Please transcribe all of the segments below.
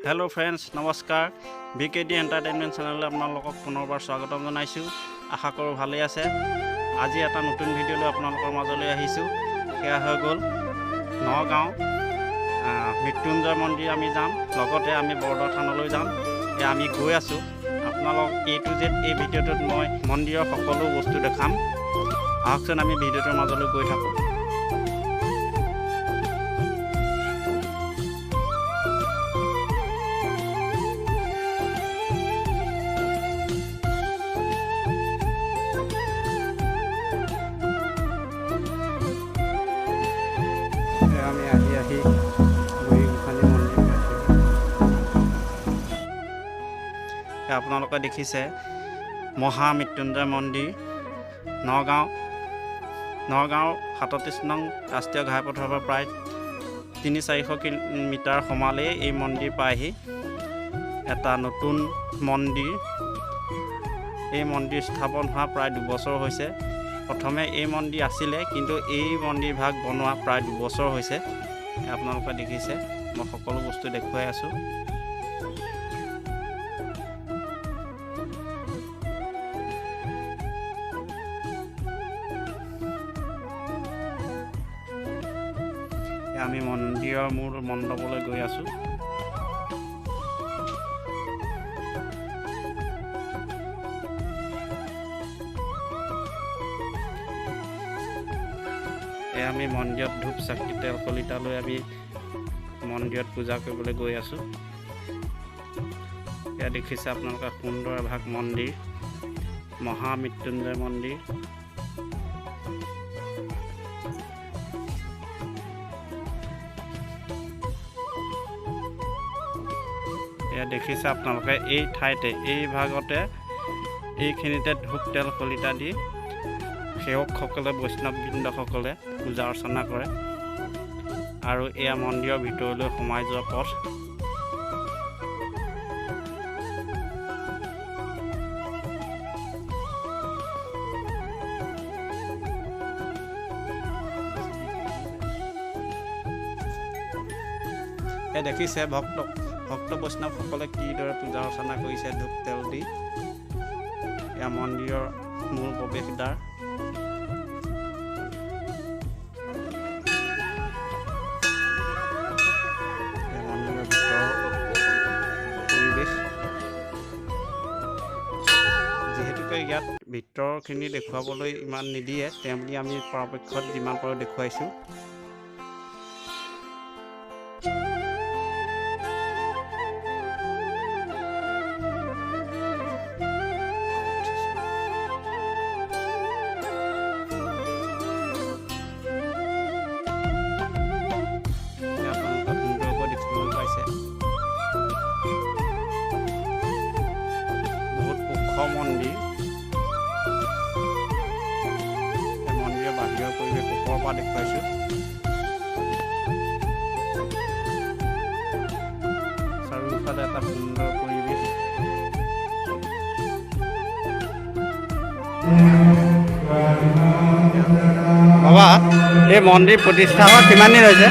Hello' friends, নমস্কাৰ। B K D entertainment চেনেললৈ আপোনালোকক পুনৰবাৰ স্বাগতম জনাইছোঁ। আশা কৰোঁ ভালেই আছে। আজি এটা নতুন ভিডিঅ' লৈ আপোনালোকৰ মাজলৈ আহিছোঁ। সেয়া হৈ গ'ল নগাঁও মৃত্যুঞ্জয় মন্দিৰ আমি যাম, লগতে আমি বৰদোৱা থানলৈ যাম। এয়া আমি গৈ আছোঁ। আপোনালোক এ টু জেড এই ভিডিঅ'টোত মই মন্দিৰৰ সকলো বস্তু দেখাম। আহকচোন, আমি ভিডিঅ'টোৰ মাজলৈ গৈ থাকোঁ। আমি আহি আহি বুঢ়ী গোসানী মন্দিৰ পাইছোঁ। এয়া আপোনালোকে দেখিছে মহামৃত্যুঞ্জয় মন্দিৰ, নগাঁও। নগাঁও 37 নং ৰাষ্ট্ৰীয় ঘাইপথৰ পৰা প্ৰায় 300-400 কিলোমিটাৰ সোমালেই এই মন্দিৰ পায়হি। এটা নতুন মন্দিৰ। এই মন্দিৰ স্থাপন হোৱা প্ৰায় 2 বছৰ হৈছে। প্ৰথমে এই মন্দিৰ আছিলে, কিন্তু এই মন্দিৰ ভাগ বনোৱা প্ৰায় 2 বছৰ হৈছে। আপোনালোকে দেখিছে, মই সকলো বস্তু দেখুৱাই আছোঁ। আমি মন্দিৰৰ মূল মণ্ডপলৈ গৈ আছোঁ। এয়া আমি মন্দিৰত ধূপ, চাকি, তেল, শলিতা লৈ আমি মন্দিৰত পূজা কৰিবলৈ গৈ আছোঁ। এয়া দেখিছে আপোনালোকে সুন্দৰ এভাগ মন্দিৰ, মহামৃত্যুঞ্জয় মন্দিৰ। এয়া দেখিছে আপোনালোকে, এই ঠাইতে, এই ভাগতে, এইখিনিতে ধূপ, তেল, শলিতা দি সেৱকসকলে, বৈষ্ণৱবৃন্দসকলে পূজা অৰ্চনা কৰে। আৰু এয়া মন্দিৰৰ ভিতৰলৈ সোমাই যোৱা পথ। এই দেখিছে ভক্ত বৈষ্ণৱসকলে কিদৰে পূজা অৰ্চনা কৰিছে ধূপ তেল দি। এয়া মন্দিৰৰ মূল প্ৰৱেশদ্বাৰ। এয়া মন্দিৰৰ ভিতৰৰ পৰিৱেশ। যিহেতুকে ইয়াত ভিতৰখিনি দেখুৱাবলৈ ইমান নিদিয়ে, তেওঁ বুলি আমি পৰাপক্ষত যিমান পাৰোঁ দেখুৱাইছোঁ। এয়া আপোনালোকে সুন্দৰকৈ দেখিবলৈ পাইছে, বহুত ওখ মন্দিৰ। এই মন্দিৰৰ বাহিৰৰ পৰিৱেশ ওপৰৰ পৰা দেখুৱাইছোঁ। চাৰিওফালে এটা সুন্দৰ পৰিৱেশ। বাবা, এই মন্দিৰ প্ৰতিষ্ঠা হোৱা কিমান দিন হৈছে?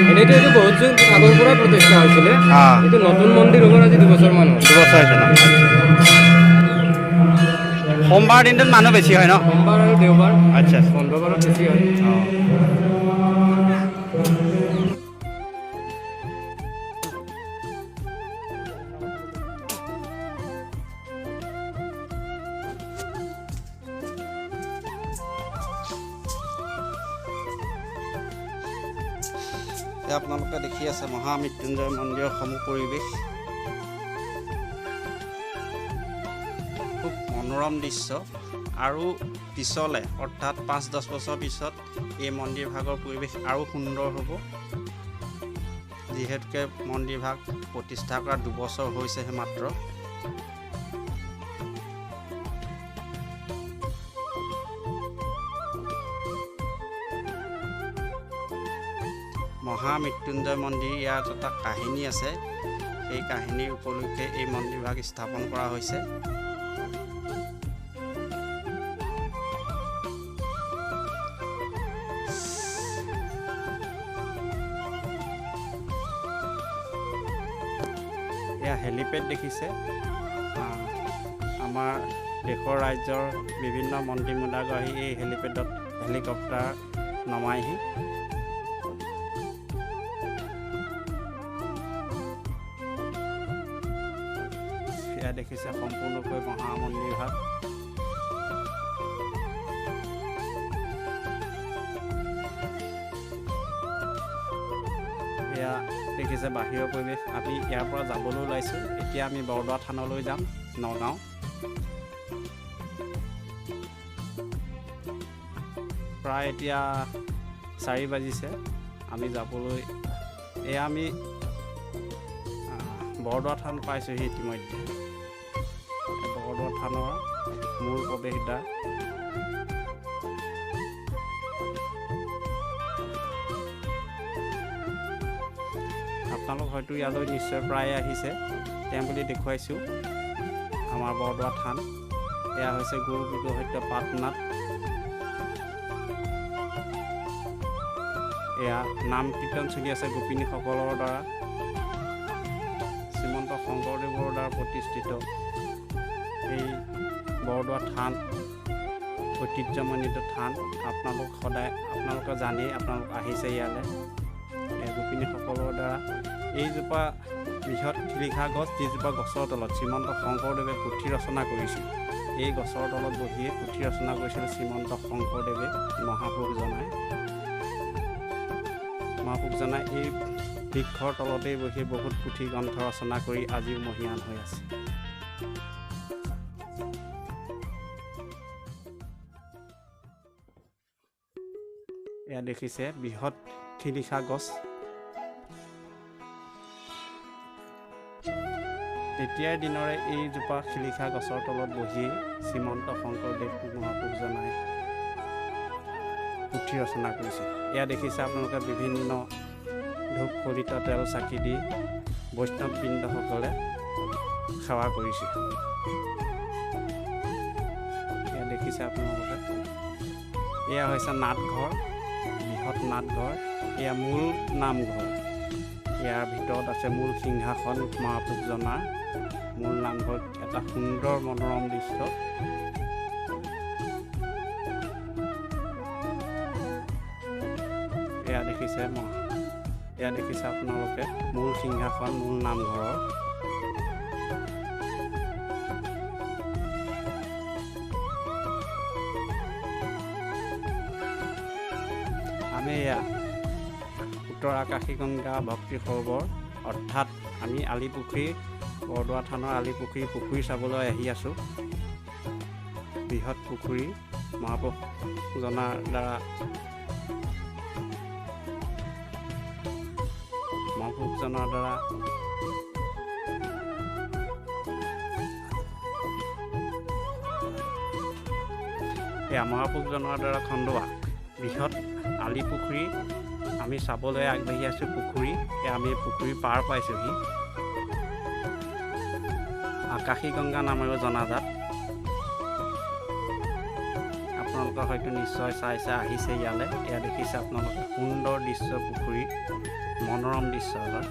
এনেইতো এইটো বহুত যুগ আগৰ পৰাই প্ৰতিষ্ঠা হৈছিলে। এইটো নতুন মন্দিৰ হ'ব আজি 2 বছৰমান হ'ল। 2 বছৰ হৈছে ন? সোমবাৰ দিনটোত মানুহ বেছি হয় ন? সোমবাৰ আৰু দেওবাৰ। বন্ধবাৰত বেছি হয়। অঁ। এয়া আপোনালোকে দেখি আছে মহামৃত্যুঞ্জয় মন্দিৰৰ সমূহ পৰিৱেশ। খুব মনোৰম দৃশ্য। আৰু পিছলে, অৰ্থাৎ 5-10 বছৰ পিছত এই মন্দিৰ ভাগৰ পৰিৱেশ আৰু সুন্দৰ হ'ব, যিহেতুকে মন্দিৰ ভাগ প্ৰতিষ্ঠা কৰা 2 বছৰ হৈছেহে মাত্ৰ। মহামৃত্যুঞ্জয় মন্দিৰ, ইয়াত এটা কাহিনী আছে। সেই কাহিনীৰ উপলক্ষে এই মন্দিৰভাগ স্থাপন কৰা হৈছে। এয়া হেলিপেড দেখিছে। আমাৰ দেশৰ ৰাজ্যৰ বিভিন্ন মন্ত্ৰী মুদাগৰাকী আহি এই হেলিপেডত হেলিকপ্টাৰ নমাইহি। এয়া দেখিছে সম্পূৰ্ণকৈ মহামন্দিৰ ভাগ। এয়া দেখিছে বাহিৰৰ পৰিৱেশ। আমি ইয়াৰ পৰা যাবলৈ ওলাইছোঁ। এতিয়া আমি বৰদোৱা থানলৈ যাম, নগাঁও। প্ৰায় এতিয়া 4 বাজিছে। আমি যাবলৈ এয়া আমি বৰদোৱা থান পাইছোঁহি ইতিমধ্যে। বৰদোৱা থানৰ মূল প্ৰৱেশদ্বাৰ। আপোনালোক হয়তো ইয়ালৈ নিশ্চয় প্ৰায় আহিছে, তেওঁ বুলি দেখুৱাইছোঁ আমাৰ বৰদোৱা থান। এয়া হৈছে গুৰু বিগ্ৰহত্য পাটনাথ। এয়া নাম কীৰ্তন চলি আছে গোপিনীসকলৰ দ্বাৰা, শ্ৰীমন্ত শংকৰদেৱৰ দ্বাৰা প্ৰতিষ্ঠিত এই বৰদোৱা থান, ঐতিহ্যমণ্ডিত থান। আপোনালোক সদায় আপোনালোকে জানেই, আপোনালোক আহিছে ইয়ালৈ। গোপিনীসকলৰ দ্বাৰা এইজোপা বৃহৎ শিলিখা গছ, যিজোপা গছৰ তলত শ্ৰীমন্ত শংকৰদেৱে পুথি ৰচনা কৰিছিল, এই গছৰ তলত বহিয়ে পুথি ৰচনা কৰিছিল শ্ৰীমন্ত শংকৰদেৱে। মহাপুৰুষজনাই এই বৃক্ষৰ তলতেই বহি বহুত পুথি গ্ৰন্থ ৰচনা কৰি আজিও মহীয়ান হৈ আছে। এয়া দেখিছে বৃহৎ শিলিখা গছ। তেতিয়াৰ দিনৰে এইজোপা শিলিখা গছৰ তলত বহি শ্ৰীমন্ত শংকৰদেৱ মহাপুৰুষজনাই পুথি ৰচনা কৰিছিল। এয়া দেখিছে আপোনালোকে বিভিন্ন ধূপ খৰিত তেল চাকি দি বৈষ্ণৱবৃন্দসকলে সেৱা কৰিছে। এয়া দেখিছে আপোনালোকে, এয়া হৈছে নাটঘৰ, বৃহৎ নাটঘৰ। এয়া মূল নামঘৰ। ইয়াৰ ভিতৰত আছে মূল সিংহাসন মহাপুৰুষজনাৰ। মূল নামঘৰ এটা সুন্দৰ মনোৰম দৃশ্য। এয়া দেখিছে এয়া দেখিছে আপোনালোকে মূল সিংহাসন মূল নামঘৰৰ। আমি এয়া উত্তৰ আকাশীগংগা ভক্তি সৰোবৰ, অৰ্থাৎ আমি আলিপুখুৰী, বৰদোৱা থানৰ আলিপুখুৰী পুখুৰী চাবলৈ আহি আছোঁ। বৃহৎ পুখুৰী মহাপুৰুষজনাৰ দ্বাৰা এয়া মহাপুৰুষজনাৰ দ্বাৰা খন্দোৱা বৃহৎ আলিপুখুৰী আমি চাবলৈ আগবাঢ়ি আছোঁ। পুখুৰী এয়া আমি পুখুৰী পাৰ পাইছোঁহি। আকাশীগংগা নামেৰেও জনাজাত। আপোনালোকে হয়তো নিশ্চয় চাই চাই আহিছে ইয়ালৈ। এয়া দেখিছে আপোনালোকে সুন্দৰ দৃশ্য, পুখুৰী মনোৰম দৃশ্য হয়।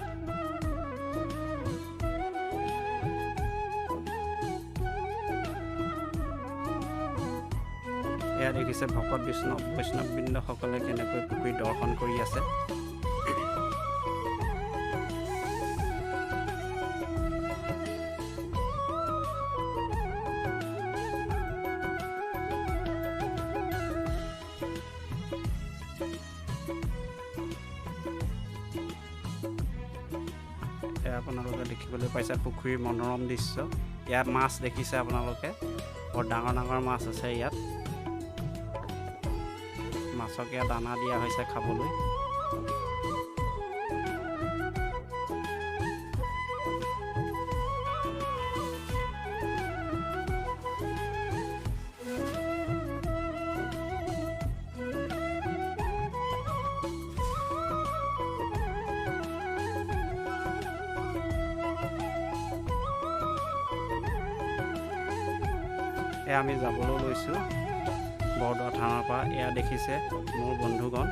এয়া দেখিছে ভকত বৈষ্ণৱবৃন্দসকলে কেনেকৈ পুখুৰী দৰ্শন কৰি আছে। এয়া আপোনালোকে দেখিবলৈ পাইছে পুখুৰীৰ মনোৰম দৃশ্য। ইয়াত মাছ দেখিছে আপোনালোকে, বৰ ডাঙৰ ডাঙৰ মাছ আছে ইয়াত। মাছক ইয়াত দানা দিয়া হৈছে খাবলৈ। এয়া আমি যাবলৈ লৈছোঁ বৰদোৱা থানৰ পৰা। এয়া দেখিছে মোৰ বন্ধুগণ,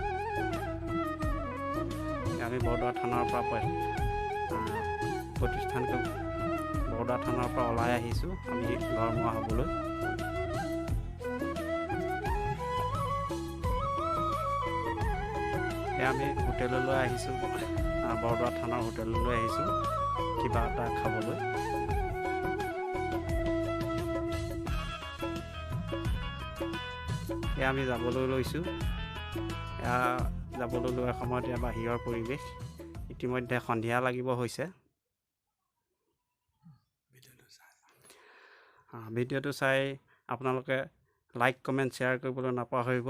আমি বৰদোৱা থানৰ পৰা প্ৰতিষ্ঠান বৰদোৱা থানৰ পৰা ওলাই আহিছোঁ আমি ঘৰমুৱা হ'বলৈ। এয়া আমি হোটেললৈ আহিছোঁ, বৰদোৱা থানৰ হোটেললৈ আহিছোঁ কিবা এটা খাবলৈ। এয়া আমি যাবলৈ লৈছোঁ। এয়া যাবলৈ লোৱাৰ সময়ত এয়া বাহিৰৰ পৰিৱেশ। ইতিমধ্যে সন্ধিয়া লাগিব হৈছে। ভিডিঅ'টো চাই আপোনালোকে লাইক, কমেণ্ট, শ্বেয়াৰ কৰিবলৈ নাপাহৰিব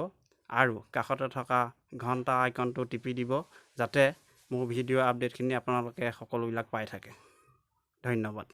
আৰু কাষতে থকা ঘণ্টা আইকনটো টিপি দিব, যাতে মোৰ ভিডিঅ' আপডেটখিনি আপোনালোকে সকলোবিলাক পাই থাকে। ধন্যবাদ।